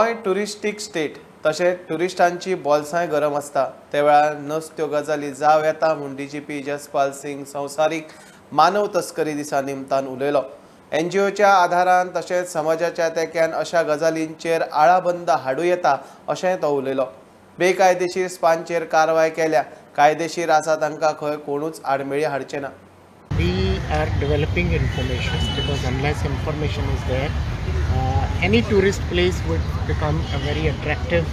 Goa touristic state तशेंच ट्युरिस्टांची बोल्सांय गरम आसता त्या वेळार नसत्यो गजाली जावं येता म्हूण डीजीपी जसपाल सिंग संवसारीक मानव तस्करी दिसा निमतान उलयलो. एनजीओच्या आधारान तशेंच समाजाच्या तेंक्यान अशा गजालींचेर आळाबंद हाडूं येता अशेंय तो उलयलो. बेकायदेशीर स्पांचेर कारवाय केल्या, कायदेशीर आसा तांकां खंय कोणूच आडमेळी हाडचे ना. We are developing information because unless information is there, any tourist place would become a very attractive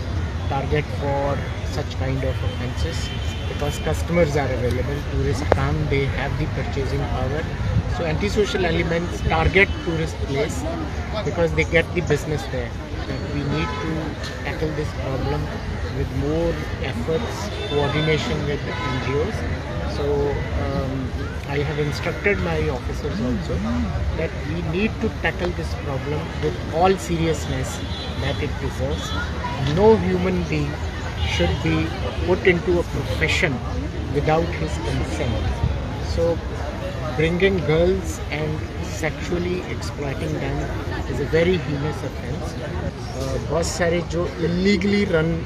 target for such kind of offences because customers are available, tourists come, they have the purchasing power. So antisocial elements target tourist place because they get the business there. And we need to tackle this problem with more efforts, coordination with the NGOs. So I have instructed my officers also that we need to tackle this problem with all seriousness that it deserves. No human being should be put into a profession without his consent. So bringing girls and sexually exploiting them is a very heinous offense. बहुत सारे जो illegally run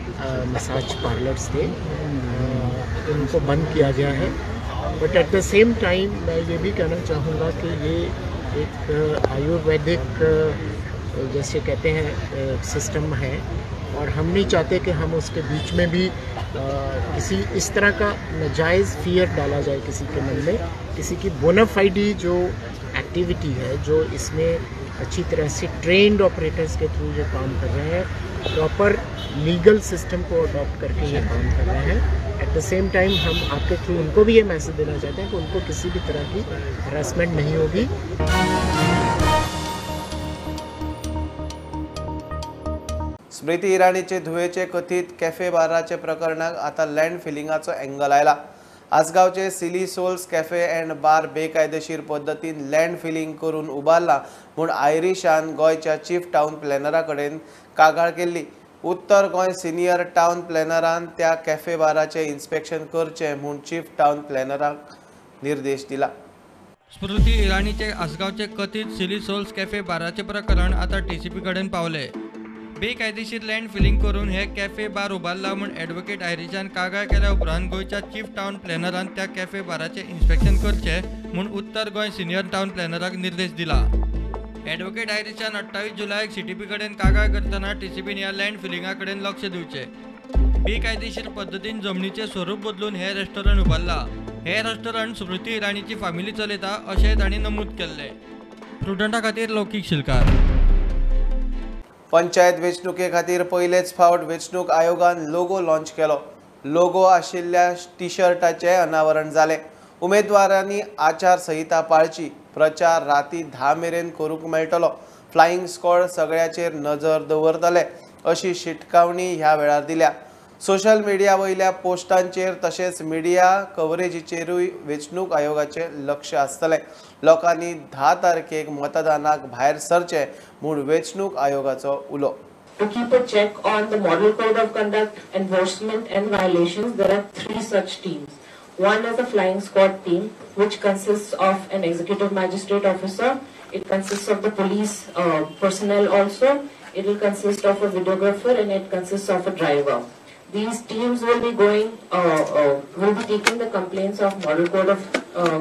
massage parlors थे उनको बंद किया गया है. But at the same time मैं ये भी कहना चाहूँगा कि ये एक आयुर्वेदिक जैसे कहते हैं सिस्टम है और हम नहीं चाहते कि हम उसके बीच में भी किसी इस तरह का नाजायज़ फियर डाला जाए किसी के मन में. किसी की बोनाफाइडी जो एक्टिविटी है, जो इसमें अच्छी तरह से ट्रेंड ऑपरेटर्स के थ्रू जो काम कर रहे हैं, प्रॉपर लीगल सिस्टम को अडॉप्ट करके ये काम कर रहे हैं. एट the same time हम आपके थ्रू उनको भी ये मैसेज देना चाहते हैं कि उनको किसी भी तरह की हरासमेंट नहीं होगी. स्मृती इराणीचे धुवेचे कथीत कॅफे बाराचे प्रकरणाक आता लँड फिलिंगाचो एंगल आयला. आसगांवचे Silly Souls cafe and bar बेकायदेशीर पद्दतीन लँड फिलिंग करून उबारला म्हूण आयरिशान गोंयच्या चीफ टावन प्लॅनरा कडेन कागाळ केल्ली. उत्तर गोंय सिनियर टावन प्लॅनरान त्या कॅफे बाराचें इन्स्पेक्शन करचें म्हूण चीफ टावन प्लॅनराक निर्देश दिला. स्मृती इराणीचे आसगांवचे कथीत सिली सोल्स कॅफे बाराचे प्रकरण आतां टीसीपी कडेन पावले. बेकायदेशीर लँड फिलिंग करून हे कॅफे बार उबारला म्हूण ॲडव्होकेट आयरिशान कागाळ केल्या उपरांत गोंयच्या चीफ टावन प्लॅनरान त्या कॅफे बाराचें इन्स्पेक्शन करचें म्हूण उत्तर गोंय सिनियर टावन प्लॅनराक निर्देश दिला. ॲडव्होकेट आयरिशान 28 जुलयाक सीटीपी कडेन कागाळ करतना टीसीपीन ह्या लँड फिलिंगा कडेन लक्ष दिवचें. बेकायदेशीर पद्दतीन जमनीचें स्वरूप बदलून हें रेस्टॉरंट उबारला. हें रेस्टॉरंट स्मृती इराणीची फामिली चलयता अशें तांणी नमूद केल्लें. प्रुडंटा खातीर लौकीक शिलकार. पंचायत वेंचणुके खातीर पयलेच फावट वेंचणूक आयोगान लोगो लॉन्च केलो. लोगो आशिल्ल्या टी शर्टाचें अनावरण जालें. उमेदवारांनी आचारसंहिता पाळची. प्रचार राती 10 मेरेन करूंक मेळटलो. फ्लायिंग स्क्वॉड सगळ्याचेर नजर दवरतले अशी शिटकावणी ह्या वेळार दिल्या. सोशल मिडिया वयल्या पोस्टांचेर तशेंच मिडिया कवरेजीचेरूय वेंचणूक आयोगाचें लक्ष आसतलें. लोकांनी 10 तारखेक मतदानाक भायर सरचें म्हूण वेंचणूक आयोगाचो उलो. To keep a check on the model code of conduct, enforcement and violations, there are 3 such teams. One is a flying squad team, which consists of an executive magistrate officer. It consists of the police personnel also. It will consist of a videographer and it consists of a driver. These teams will be going, will be taking the complaints of model code of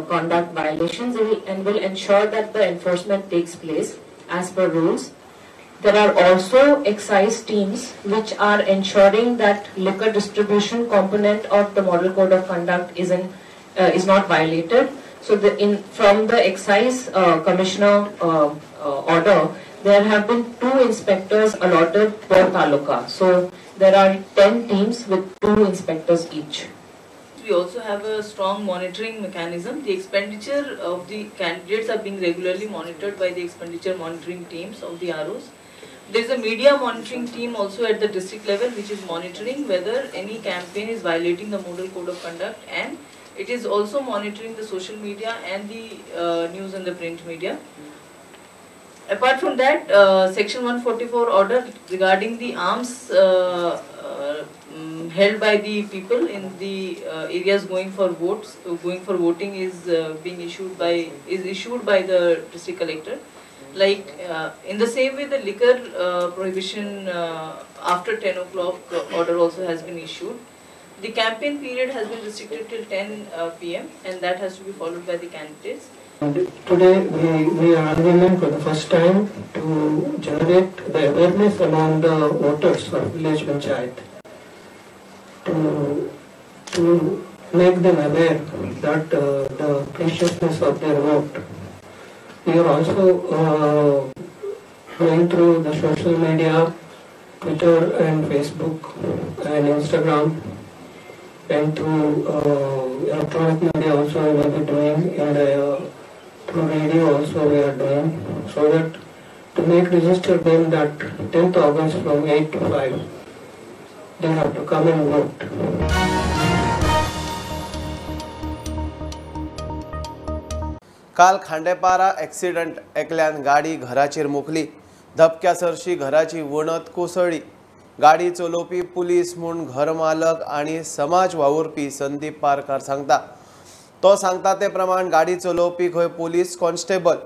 conduct violations and will ensure that the enforcement takes place as per rules. There are also excise teams which are ensuring that liquor distribution component of the model code of conduct is not violated. So from the excise commissioner order, there have been 2 inspectors allotted per taluka. So there are 10 teams with 2 inspectors each. We also have a strong monitoring mechanism. The expenditure of the candidates are being regularly monitored by the expenditure monitoring teams of the ROs. There is a media monitoring team also at the district level which is monitoring whether any campaign is violating the model code of conduct, and it is also monitoring the social media and the news and the print media. Apart from that, Section 144 order regarding the arms held by the people in the areas going for votes, going for voting is being issued by the district collector. Like in the same way, the liquor prohibition after 10 o'clock order also has been issued. The campaign period has been restricted till 10 p.m. and that has to be followed by the candidates. And today we are unveiling for the first time to generate the awareness among the voters of village panchayat to make them aware that the preciousness of their vote. We are also going through the social media, Twitter and Facebook and Instagram, and through electronic media also we will be doing, and through radio also we are doing, so that to make register them that 10th August from 8 to 5 they have to come and vote. काल Khandepar accident एकल्यान गाडी घराचेर मोखली. धपक्या सरशी घराची वणत कोसळ्ळी. गाडी चलोवपी police म्हूण घर मालक आनी समाज वावुरपी संदीप पारकार सांगता. तो सांगता ते प्रमाण गाडी चलोवपी खंय पुलीस कॉन्स्टेबल,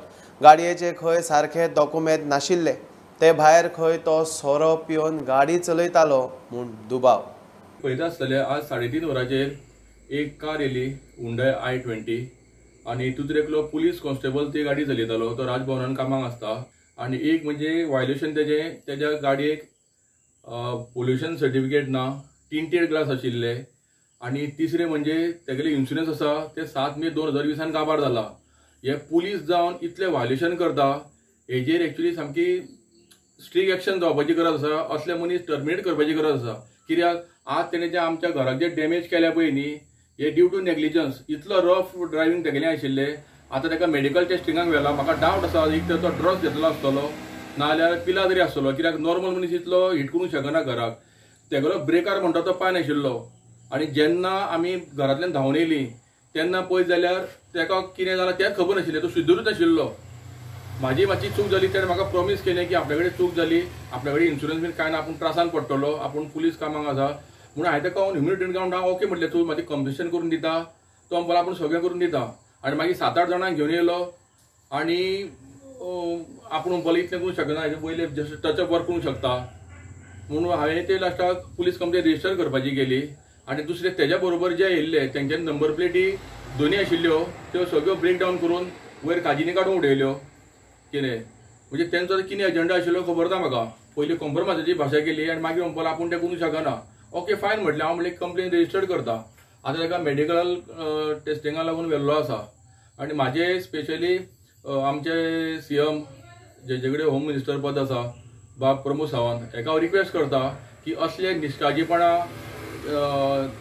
गाडयेचे खंय सारखे डॉक्युमेंट नाशिल्ले, ते भायर खंय तो सोरो पिवन गाडी चलयतालो म्हूण दुबाव. पळयता आसतले आज 3:30 वरांचेर एक कार येयली Hyundai i20 आनी तितूर एकलो पुलीस कॉन्स्टेबल ती गाडी चलयतालो. तो राजभवनान कामाक आसता आनी एक म्हणजे वायलेशन तेजें तेज्या गाडयेक पोल्युशन सर्टिफिकेट ना, टिंटेड ग्लास आशिल्ले आनी तिसरें म्हणजे तेगेले इन्शुरन्स आसा ते 7 मे 2020 काबार जाला. हे पुलीस जावन इतलें वायलेशन करता हेजेर एक्चुली सामकी स्ट्रीक एक्शन जावपाची गरज आसा. असले मनीस टर्मिनेट करपाची गरज आसा. कित्याक आज तेणें जे आमच्या घराक जे डॅमेज केल्या पळय न्ही, हे ड्यू टू नेग्लिजन्स, इतलो रफ ड्रायव्हींग तेगेलें आशिल्लें. आतां ताका मेडिकल टेस्टिंगाक व्हेला. म्हाका डावट आसा एक तर तो ड्रग्स घेतलो आसतलो नाजाल्यार पिला तरी आसतलो, कित्याक नॉर्मल मनीस इतलो हिट करूंक शकना घराक. तेगेलो ब्रेकार म्हणटा तो पांय नाशिल्लो आनी जेन्ना आमी घरांतल्यान धांवन येयली तेन्ना पळयत जाल्यार ताका कितें जालां तेंच खबर नाशिल्लें, तो शुद्धरूच नाशिल्लो. म्हाजी मातशी चूक जाली, तेणें म्हाका प्रॉमीस केलें की आपल्या कडेन चूक जाली, आपल्या कडेन इन्शुरन्स बीन कांय ना, आपूण त्रासान पडटलो, आपूण पुलीस कामाक आसा म्हणून हांवें ताका ह्युमनिटेरियन ग्रावंड हांव ओके म्हटलें, तूं म्हाजें कम्पेन्सेशन करून दिता, तो म्हणपाक आपूण सगळें करून दिता. आनी मागीर 7-8 जाणांक घेवन येयलो आनी आपूण म्हणपाक इतलें करूंक शकना, हेजे पयलें जस्ट टचअप वर्क करूंक शकता म्हणून हांवें ते लास्टाक पुलीस कंप्लेन रजिस्टर करपाची केली. आनी दुसरें तेज्या बरोबर जे येयल्ले तेंच्या नंबर प्लेटी दोनी आशिल्ल्यो त्यो सगळ्यो ब्रेक डावन करून वयर काजीनी काडून उडयल्यो. कितें म्हणजे तेंचो कितें एजंडा आशिल्लो खबर ना म्हाका. पयलीं कॉम्प्रोमायजाची भाशा केली आनी मागीर म्हणपाक आपूण तें करूंक शकना. ओके फायन म्हटलें हांव, म्हणलें कंप्लेन रजिस्टर्ड करता. आतां ताका मेडिकल टेस्टिंगा लागून व्हेल्लो आसा. आनी म्हाजे स्पेशली आमचे सीएम जेजे कडेन होम मिनिस्टर पद आसा बाब प्रमोद सावंत हेका हांव रिक्वेस्ट करता की असले निश्काळजीपणां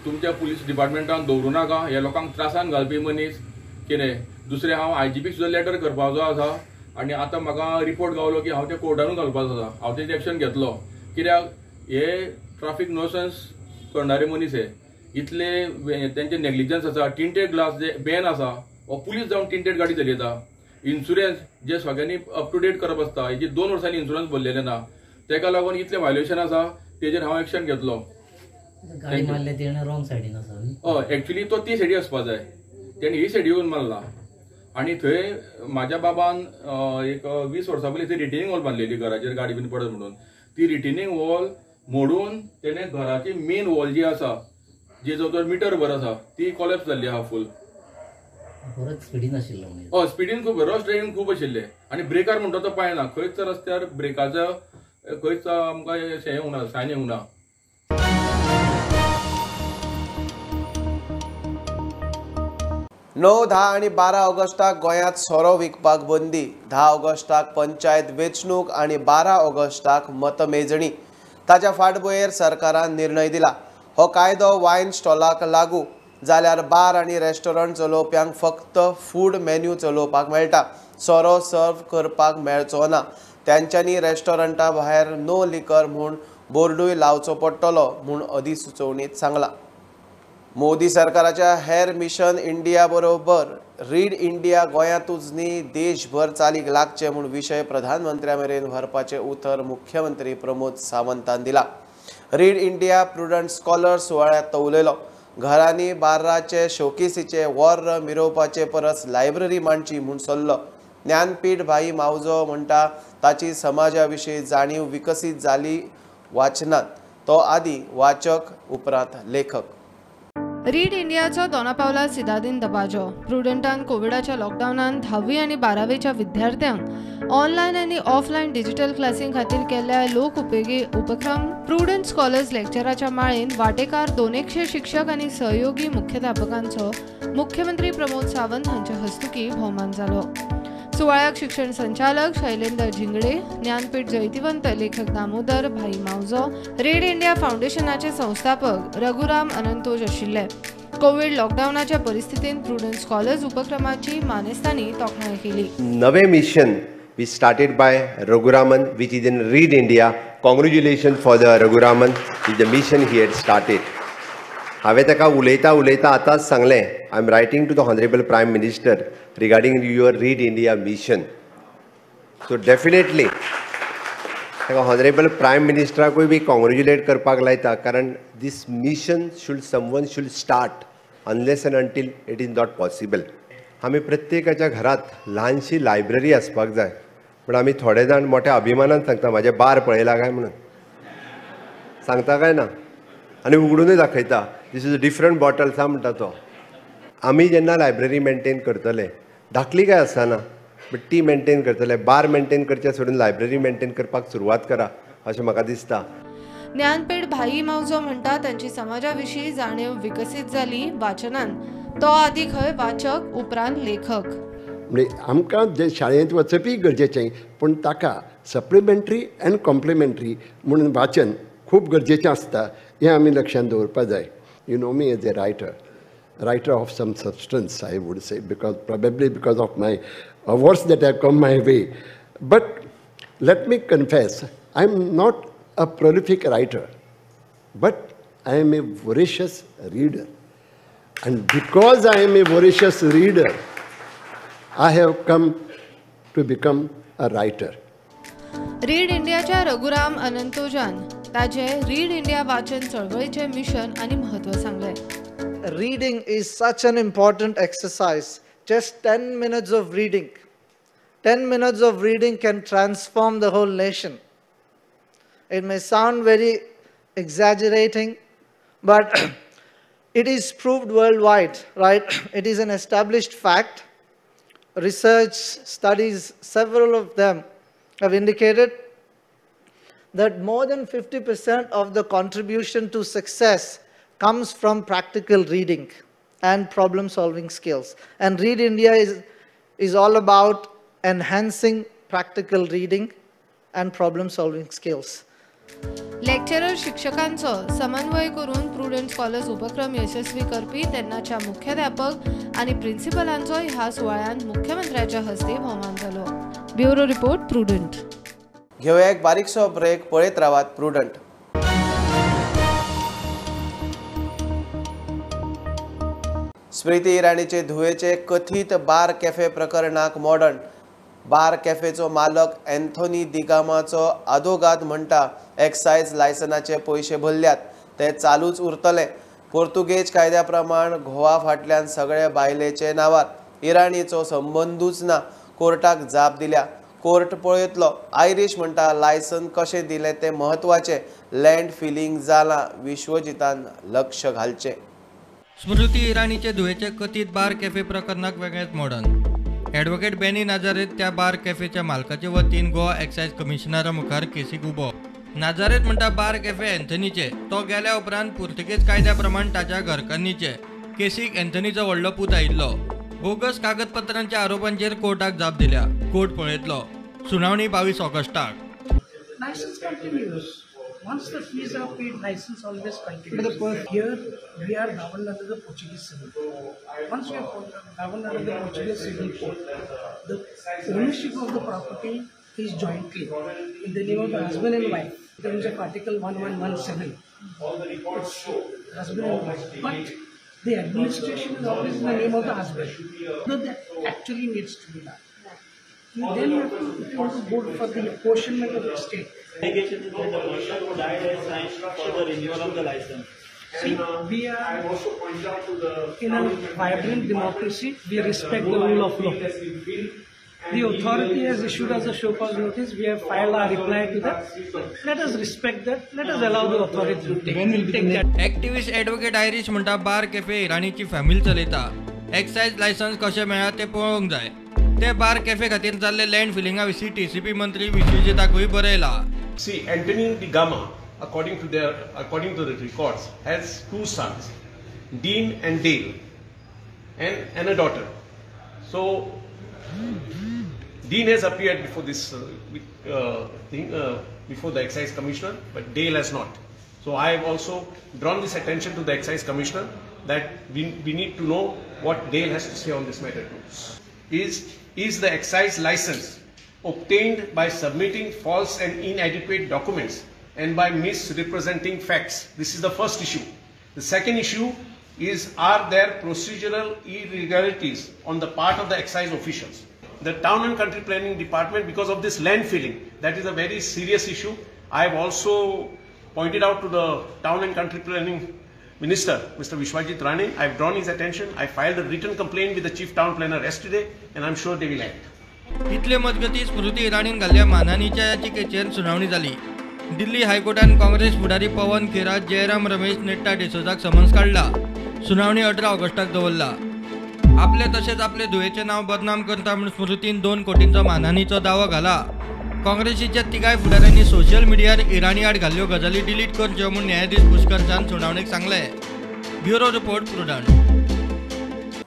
तुमच्या पुलीस डिपार्टमेंटान दवरूं नाका. हे लोकांक त्रासान घालपी मनीस कितें. दुसरें हांव IGP सुद्दां लेटर करपाचो आसा आनी आतां म्हाका रिपोर्ट गावलो की हांव ते कोर्टानूय घालपाचो आसा. हांव तेजेर एक्शन घेतलो, कित्याक हे ट्राफीक नोसन्स करणारे मनीस हे इतले तेंचे नेग्लिजन्स आसा. टिंटेड ग्लास जे बॅन आसा, हो पुलीस जावन टिंटेड गाडी चलयता. इन्शुरन्स जे सगळ्यांनी अप टू डेट करप आसता, हेजी 2 वर्सांनी इन्शुरन्स भरलेलें ना, तेका लागून इतलें व्हायोलेशन आसा, तेजेर हांव एक्शन घेतलो. गाडी मारले तेणें रॉंग सायडीन आसा. हय, एक्चुली तो ती सायडी वचपा जाय, तेणें ही सायडी येवन मारला. आनी थंय म्हाज्या बाबान एक 20 वर्सां पयलीं थंय रिटेनिंग वॉल बांदलेली घराचेर गाडी बीन पडत म्हणून. ती रिटेनिंग वॉल मोडून तेणें घराची मेन वॉल जी आसा, जी जवळ जवळ मिटर भर आसा, ती कॉलेप्स जाल्ली आहा फूल. परत स्पिडीन आशिल्लो. हय, स्पिडीन खूब, रश ड्रायव्हींग खूब आशिल्लें आनी ब्रेकार म्हणटा तो पांय ना, खंयच रस्त्यार ब्रेकाचो खंयच आमकां अशें येवंक ना, सायन येवंक ना. 9, 10 आनी 12 ऑगस्टाक गोंयांत सोरो विकपाक बंदी. 10 ऑगस्टाक पंचायत वेंचणूक आनी 12 ऑगस्टाक मतमेजणी. ताच्या फाटभुंयेर सरकारान निर्णय दिला. हो कायदो वायन स्टॉलाक लागू जाल्यार बार आनी रेस्टॉरंट चलोवप्यांक फक्त फूड मेन्यू चलोवपाक मेळटा, सोरो सर्व करपाक मेळचो ना. त्यांच्यांनी रेस्टॉरंटा भायर नो लिकर म्हूण बोर्डूय लावचो पडटलो म्हूण अधिसुचोवणेंत सांगलां. मोदी सरकाराच्या हेर मिशन इंडिया बरोबर रीड इंडिया गोंयांतूच न्ही देशभर चालीक लागचे म्हूण विशय प्रधानमंत्र्या मेरेन व्हरपाचें उतर मुख्यमंत्री प्रमोद सावंतान दिला. रीड इंडिया प्रुडंट स्कॉलर सुवाळ्यांत तो उलयलो. घरांनी बार्राचे शोकेसीचे वॉर्र मिरोवपाचे परस लायब्ररी मांडची म्हूण सल्लो. ज्ञानपीठ भाई मावजो म्हणटा ताची समाजा विशीं जाणीव विकसीत जाली वाचनात. तो आदी वाचक उपरांत लेखक. रीड इंडियाचो दोनापावला सिदादीन दबाजो. प्रुडंटान कोविडाच्या लॉकडावनान 10वी आनी 12वेच्या विद्यार्थ्यांक ऑनलायन आनी ऑफलायन डिजिटल क्लासीं खातीर केल्ल्या लोक उपेगी उपक्रम प्रुडंट स्कॉलर्स लेक्चराच्या माळेन वाटेकार 200 शिक्षक आनी सहयोगी मुख्याध्यापकांचो मुख्यमंत्री प्रमोद सावंत हांचे हस्तुकी भोवमान जालो. सुवाळ्याक शिक्षण संचालक शैलेंद्र झिंगडे, ज्ञानपीठ जैतिवंत लेखक दामोदर भाई मावजो, रीड इंडिया फाउंडेशनाचे संस्थापक रघुराम अनंतोज आशिल्ले. कोविड लॉकडावनाच्या परिस्थितीत प्रुडंट स्कॉलर्स उपक्रमाची मानेस्तांनी तोखणाय केली. नवे mission which started by Raghuraman which is in Read India. Congratulation for the Raghuraman is the mission he had started. हांवें ताका उलयता उलयता आतांच सांगलें, I am writing to the honourable prime minister regarding your Read India mission. So definitely ताका honourable prime मिनिस्टराकूय बी congratulate करपाक लायता, कारण this mission should someone should start unless and until it is not possible. आमी प्रत्येकाच्या घरांत ल्हानशी library आसपाक जाय, पूण आमी थोडे जाण मोठ्या अभिमानान सांगता म्हाजें बार पळयलां काय म्हणून, सांगता काय ना, आनी उगडूनय दाखयता this is different bottles आहा म्हणटा तो. आमी जेन्ना लायब्ररी मेंटेन करतले, धाकली काय आसना बट ती मेंटेन करतले, बार मेंटेन करचे सोडून लायब्ररी मेंटेन करपाक सुरवात करा अशें म्हाका दिसता. ज्ञानपीठ भाई मावजो म्हणटा तांची समाजा विशीं जाणीव विकसीत जाली वाचनान. तो आदी खंय वाचक उपरांत लेखक. म्हणजे आमकां जे शाळेंत वचपी गरजेचें, पूण ताका सप्लिमेंट्री एंड कॉम्प्लिमेंट्री म्हणून वाचन खूब गरजेचें आसता हें आमी लक्षांत दवरपाक जाय. You know me as a writer, writer of some substance I would say, because probably because of my awards that have come my way. But let me confess, I am not a prolific writer, but I am a voracious reader. And because I am a voracious reader, I have come to become a writer. Read इंडियाच्या रघुराम अनंतोजान ताजे read India वाचन चळवळीचे mission आनी महत्व सांगले. Reading is such an important exercise. Just 10 minutes of reading. 10 minutes of reading can transform the whole nation. It may sound very exaggerating, but it is proved worldwide, right? It is an established fact. Research studies, several of them have indicated that more than 50% of the contribution to success comes from practical reading and problem-solving skills. And Read India is all about enhancing practical reading and problem-solving skills. Lecturer शिक्षकांचो समन्वय करून prudent scholars उपक्रम यशस्वी करपी तेन्नाच्या मुख्याध्यापक आनी प्रिन्सिपलांचो ह्या सुवाळ्यांत मुख्यमंत्र्याच्या हस्ते भोवमान जालो. Bureau report, Prudent. घेवया एक बारीकसो ब्रेक, पळयत रावात प्रुडंट. स्मृती इराणीचे धुवेचे कथीत बार कॅफे प्रकरणाक मॉडर्न. बार कॅफेचो मालक अँथोनी दिगामाचो आदोगाद म्हणटा एक्सायज लायसनाचे पयशे भरल्यात, ते चालूच उरतले. पोर्तुगेज कायद्या प्रमाण घोवा फाटल्यान सगळे बायलेचे नांवार, इराणीचो संबंदूच ना. कोर्टाक जाप दिल्या, कोर्ट पळयतलो. आयरीश म्हणटा लायसन कशें दिलें तें म्हत्वाचें, लँड फिलिंग जालां, विश्वजितान लक्ष घालचें. स्मृती इराणीचे धुवेचे कथीत बार कॅफे प्रकरणाक वेगळेंच मोडन. एडवोकेट बेनी नाजारेत त्या बार कॅफेच्या मालकाचे वतीन गोवा एक्सायज कमिशनरा मुखार केसीक उबो. नाजारेत म्हणटा बार कॅफे अँथनीचे, तो गेल्या उपरांत पुर्तुगेज कायद्या प्रमाण ताच्या घरकान्नीचे. केसीक अँथनीचो व्हडलो पूत आयिल्लो. बोगस कागदपत्रांच्या आरोपांचेर कोर्टाक जाप दिल्या. कोर्ट पळयतलो. सुनावणी 22 ऑगस्टाक. License continues. Once the fees are paid, license always continues. But here we are governed under the Portuguese Civil Code. Once we are governed under the Portuguese Civil Code, the ownership of the property is jointly in the name of the husband and wife. In terms of Article 1117, it's husband and wife. But the administration is always in the name of the husband. So that actually needs to be done. Then you have to, if you want to go for the apportionment of the estate. Allegation is that the person who died has signed for the renewal of the license. See, we are in a vibrant democracy. We respect the rule of law. The authority has issued us a show cause notice. We have filed our reply to that. Let us respect that. Let us allow the authority to take that. Activist advocate Irish म्हणटा bar cafe इराणीची family चलयता. Excise licence कशें मेळ्ळा तें पळोवंक जाय. ते bar cafe खातीर जाल्ले लँड फिलिंगा विशीं टीसीपी मंत्री विश्वजिताकूय बरयला. See, Anthony de Gama, according to the records, has two sons, Dean and Dale, and a daughter. So Dean has appeared before this before the excise commissioner, but Dale has not. So I have also drawn this attention to the excise commissioner that we need to know what Dale has to say on this matter too. Is the excise license obtained by submitting false and inadequate documents and by misrepresenting facts? This is the first issue. The second issue is, are there procedural irregularities on the part of the excise officials? The Town and Country Planning Department, because of this land filling, that is a very serious issue. I have also pointed out to the Town and Country Planning Minister, Mr. Vishwajit Rane. I have drawn his attention. I filed a written complaint with the Chief Town Planner yesterday, and I am sure they will act. इतले मजगती स्मृती इराणीन घाल्ल्या मानहानीच्या याचिकेचेर सुनावणी जाली. दिल्ली हायकोर्टान काँग्रेस फुडारी पवन खेरा, Jairam Ramesh, नेट्टा डिसोजाक summons काडला. सुनावणी 18 ऑगस्टाक दवरला. आपले तशेंच आपले धुवेचें नांव बदनाम करता म्हूण स्मृतीन 2 कोटींचो मानहानीचो दावो घाला. काँग्रेसीच्या तिगाय फुडाऱ्यांनी सोशल मिडियार इराणी आड घाल्ल्यो गजाली डिलीट करच्यो म्हूण न्यायाधीश पुष्करशान सुनावणेक सांगलें. Bureau report, Prudent.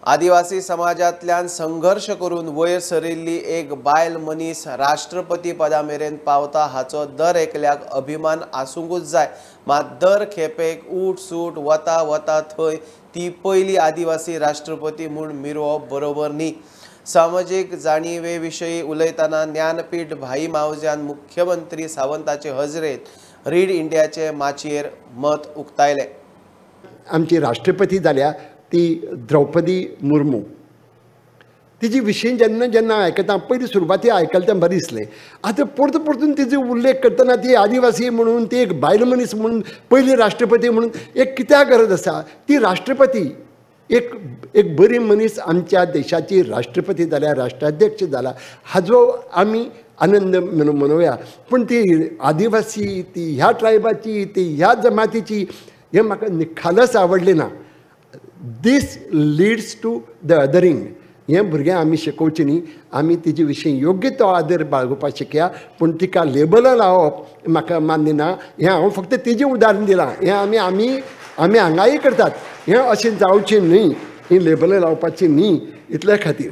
आदिवासी समाजांतल्यान संघर्श करून वयर सरिल्ली एक बायल मनीस राष्ट्रपती पदा मेरेन पावता हाचो दर एकल्याक अभिमान आसूंकूच जाय. मात दर खेपेक ऊट सूट वता वता थंय ती पयली आदिवासी राष्ट्रपती म्हूण मिरोवप बरोबर न्ही. सामाजीक जाणीवे विशीं उलयतना ज्ञानपीठ भाई मावज्यान मुख्यमंत्री सावंताचे हजरेंत रीड इंडियाचे माचयेर मत उक्तायलें. आमची राष्ट्रपती जाल्या ती द्रौपदी मुर्मू. तिजी विशीं जेन्ना जेन्ना आयकता, पयली सुरवाती आयकलें तें बरें दिसलें. आतां परतून परतून तिजो उल्लेख करतना ती आदिवासी म्हणून, ती एक बायल मनीस म्हणून, पयली राष्ट्रपती म्हणून एक कित्याक गरज आसा? ती राष्ट्रपती एक एक बरी मनीस आमच्या देशाची राष्ट्रपती जाल्या, राष्ट्राध्यक्ष जाला, हाजो आमी आनंद मनोवया. पूण ती आदिवासी, ती ह्या ट्रायबाची, ती ह्या जमातीची, हें म्हाका निखालस आवडलें ना. This leads to the othering. हें भुरग्यांक आमी शिकोवचें न्ही. आमी तिजे विशीं योग्य तो आदर बाळगुपाक शिकया, पूण तिका लेबलां लावप म्हाका मान्य ना. हें हांव फक्त तिजें उदाहरण दिलां. हें आमी आमी आमी हांगाय करतात. हें अशें जावचें न्ही, हीं लेबलां लावपाचीं न्ही, इतल्या खातीर.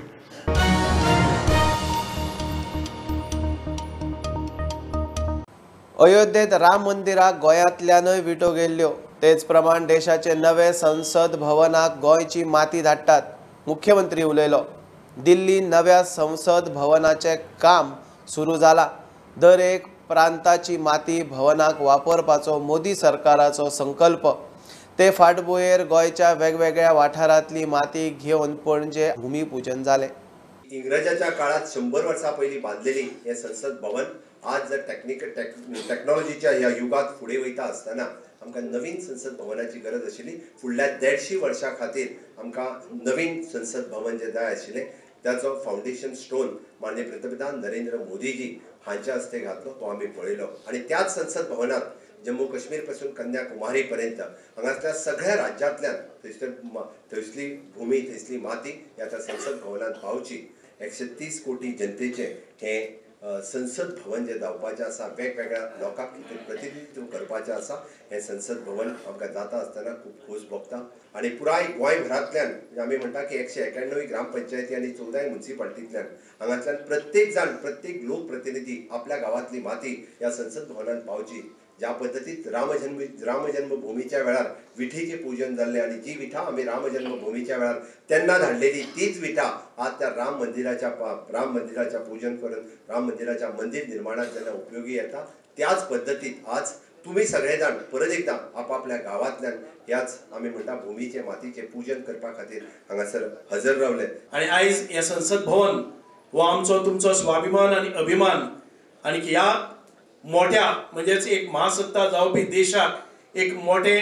अयोध्येत राम मंदिराक गोंयांतल्यानय विटो गेल्ल्यो. तेच प्रमाण देशाचे नवे संसद भवनाक गोंयची माती धाडटात. मुख्यमंत्री उलयलो. दिल्ली नव्या संसद भवनाचें काम सुरू जाला. दर एक प्रांताची माती भवनाक वापरपाचो मोदी सरकाराचो संकल्प. ते फाटभुंयेर गोंयच्या वेगवेगळ्या वाठारांतली माती घेवन पणजे भूमिपूजन जालें. इंग्रजाच्या काळात 100 वर्सां पयलीं बांदलेली हें संसद भवन आज जर टॅक्नॉलॉजीच्या ह्या युगात फुडें वयता आसतना आमकां नवीन संसद भवनाची गरज आशिल्ली. फुडल्या 150 वर्सां खातीर आमकां नवीन संसद भवन जें जाय आशिल्लें ताचो फावंडेशन स्टोन माननीय पंतप्रधान नरेंद्र मोदीजी हांच्या हस्ते घातलो, तो आमी पळयलो. आनी त्याच संसद भवनात जम्मू काश्मीर पासून कन्याकुमारी पर्यंत हांगासल्या सगळ्या राज्यांतल्यान थंयसली भूमी, थंयसली माती ह्या त्या संसद भवनात पावची. 130 कोटी जनतेचें हें संसद भवन जें जावपाचें आसा, वेगवेगळ्या लोकांक कितें प्रतिनिधित्व करपाचें आसा, हें संसद भवन आमकां जाता आसतना खूब खोस भोगता. आनी पुराय गोंयभरांतल्यान आमी म्हणटा की 191 ग्रामपंचायती आनी 14 मुन्सिपालिटींतल्यान हांगांतल्यान प्रत्येक जाण, प्रत्येक लोकप्रतिनिधी आपल्या गांवांतली माती ह्या संसद भवनान पावची. ज्या पद्दतीत रामजन्मभूमीच्या वेळार विठेचें पूजन जाल्लें आनी जी विठा आमी रामजन्मभूमीच्या वेळार तेन्ना धाडलेली तीच विठा आज त्या राम मंदिराच्या पूजन करून राम मंदिराच्या मंदिर निर्माणात जेन्ना उपयोगी येता, त्याच पद्दतीत आज तुमी सगळे जाण परत एकदां आपापल्या गांवांतल्यान ह्याच आमी म्हणटा भुमीचें मातीचें पूजन करपा खातीर हांगासर हजर रावले. आनी आयज हें संसद भवन हो आमचो तुमचो स्वाभिमान आनी अभिमान आनी ह्या मोठ्या म्हणजेच एक महासत्ता जावपी देशाक एक मोठें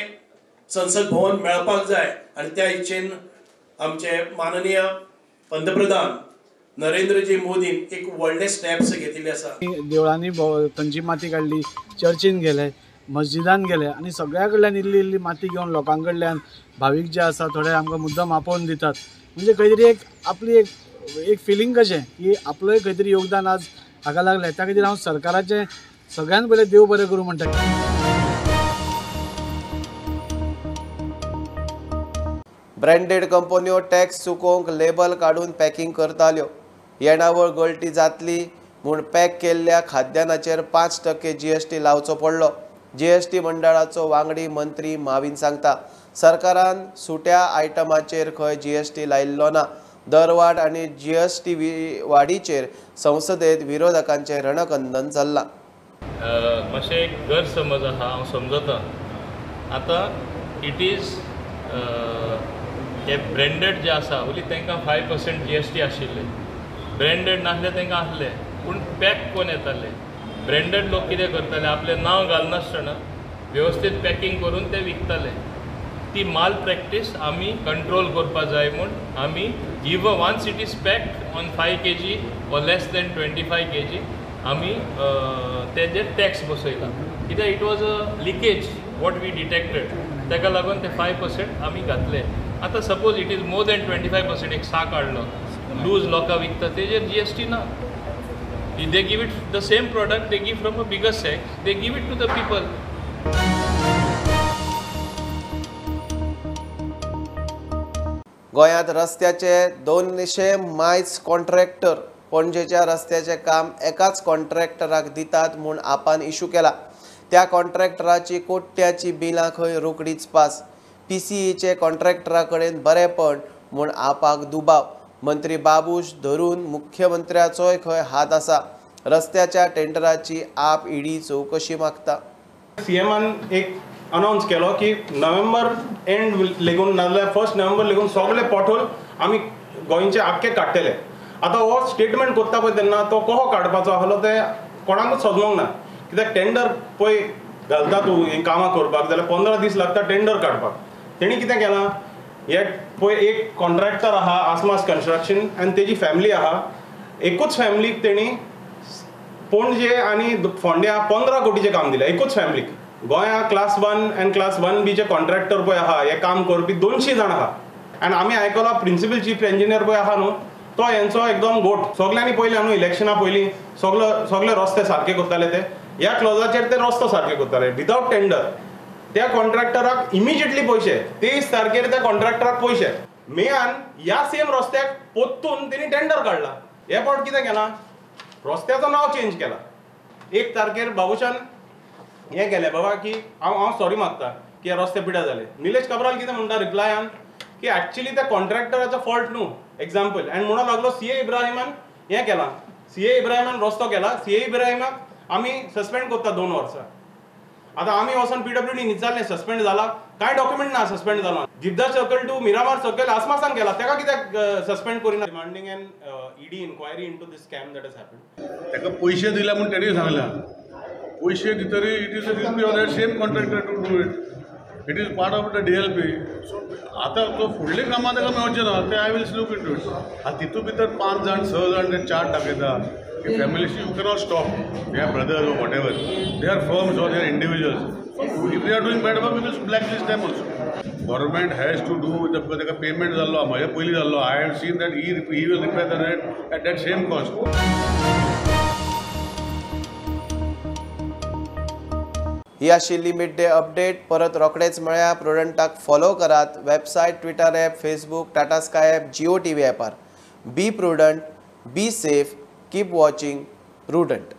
संसद भवन मेळपाक जाय आनी त्या इच्छेन आमचे माननीय पंतप्रधान नरेंद्रजी मोदीन एक व्हडले स्टेप्स घेतिल्ले आसा. देवळांनी थंयची माती काडली, चर्चीन गेले, मस्जिदान गेले आनी सगळ्या कडल्यान इल्ली इल्ली माती घेवन लोकां कडल्यान भावीक जे आसा थोडे आमकां मुद्दम आपोवन दितात. म्हणजे खंय तरी एक आपली एक फिलींग कशें की आपलोय खंय तरी योगदान आज हाका लागलें. त्या खातीर हांव सरकाराचें सगळ्यान पयलें देव बरें करूं म्हणटा. ब्रँडेड कंपन्यो टॅक्स चुकोवंक लेबल काडून पॅकिंग करताल्यो. येणावळ गळटी जातली म्हूण पॅक केल्ल्या खाद्यान्नाचेर 5% जीएसटी लावचो पडलो. जीएसटी मंडळाचो वांगडी मंत्री माविन सांगता, सरकारान सुट्या आयटमाचेर खंय जीएसटी लायिल्लो ना. दरवाड आनी जीएसटी वाडीचेर संसदेत विरोधकांचें रणकंदन चल्लां. मातशें एक गैरसमज आसा, हांव समजता. आतां it is हे ब्रँडेड जे आसा ओली तांकां 5% जीएसटी आशिल्ले, ब्रँडेड नासले तांकां आसले, पूण पॅक कोण येताले. ब्रँडेड लोक कितें करताले, आपलें नांव घालनासतना वेवस्थीत पॅकिंग करून ते विकताले. ती माल प्रॅक्टीस आमी कंट्रोल करपा जाय म्हूण आमी even once it is packed on 5 kg or less than 25 kg आमी तेजेर टॅक्स बसयला. कित्याक it was a leakage what we detected, ताका लागून ते 5% आमी घातले. आतां suppose it is more than 25%, एक साक हाडलो लूज लोकां विकता तेजेर जीएसटी ना. They give it the same product, they give from a bigger sack, they give it to the people. गोंयांत रस्त्याचे 200 मायज कॉन्ट्रॅक्टर पणजेच्या रस्त्याचें काम एकाच कॉन्ट्रॅक्टराक दितात म्हूण आपान इशू केला. त्या कॉन्ट्रॅक्टराची कोट्याची बिलां खंय रोकडीच पास. पीसीईचे कॉन्ट्रॅक्टरा कडेन बरेपण म्हूण आपाक दुबाव. मंत्री बाबूश धरून मुख्यमंत्र्याचोय खंय हात आसा. रस्त्याच्या टेंडराची आप ईडी चवकशी मागता. सीएमान एक अनाउन्स केलो की नोव्हेंबर एंड लेगून नाजाल्यार 1 नोव्हेंबर लेगून सगळे पोटहोल आमी गोंयचे आख्खे काडटले. आतां हो स्टेटमेंट करता पळय तेन्ना तो कसो काडपाचो आसलो तें कोणाकूच समजोंक ना. कित्याक टेंडर पळय घालता तूं हें कामां करपाक जाल्यार 15 दीस लागता टेंडर काडपाक. तेणी कितें केलां, हे पळय एक कॉन्ट्रॅक्टर आहा आसमास कन्स्ट्रक्शन आनी तेजी फॅमिली आहा. एकूच फॅमिलीक तेणी पणजे आनी फोंड्या 15 कोटीचें काम दिलें. एकूच फॅमिलीक. गोंया क्लास 1 आनी क्लास 1 बीचे कॉन्ट्रॅक्टर पळय आहा हे काम करपी 200 जाण आहा. आनी आमी आयकलां प्रिंसिपल चीफ इंजिनियर पळय आहा न्हू तो हेंचो एकदम गोट. सगल्यांनी पळयलें न्हू इलेक्शना पयलीं सगळे रस्ते सारके करताले ते, ह्या क्लॉजाचेर ते रस्तो सारके करताले विदावट टेंडर. त्या कॉन्ट्रॅक्टराक इमिजिएटली पयशे 23 तारखेर त्या कॉन्ट्रॅक्टराक पयशे मेयान ह्या सेम रस्त्याक पोत्तून तेणी टेंडर काडला. हे फावट कितें केलां, रस्त्याचो नांव चेंज केला. 1 तारखेर बाबूशान हें केलें बाबा की हांव सॉरी मागता की हे रस्ते पिड्यार जाले. निलेश काब्राल कितें म्हणटा रिप्लायान की एक्चुअली त्या कॉन्ट्रॅक्टराचो फॉल्ट न्हू एग्जाम्पल. आनी म्हणून लागलो सीए इब्राहिमान हें केलां, सीए इब्राहिमान रस्तो केला, सीए इब्राहिमाक आमी सस्पेंड करता 2 वर्सां. आतां आमी वचोन पीडब्ल्यूडी विचारलें सस्पेंड जाला, कांय डॉक्युमेंट ना सस्पेंड जाला. जिबदा सर्कल टू मिरामार सर्कल आसमासान केला, ताका कित्याक सस्पेंड करिना. Demanding an ED inquiry into this scam that has happened. ताका पयशे दिल्या म्हूण तेणी सांगलां, पयशे दितरी it is a duty of that same contractor to do it. It is part of the DLP. So आतां तो फुडले कामां ताका मेळचें ना तें I will look into it. आतां तितूंत भितर 5 जाण 6 जाण ते चार्ट दाखयता की families you cannot stop their brothers or whatever, they are firms or they are individuals. If they are doing bad work we will blacklist them also. Government has to do with ताका payment जाल्लो म्हज्या पयलीं जाल्लो. I have seen that he will repair the rate at that same cost. ही आशिल्ली mid day update. परत रोखडेच मेळया. प्रुडंटाक follow करात website, Twitter app, Facebook, Tata Sky app, Jio TV ॲपार. Be prudent, be safe, keep watching Prudent.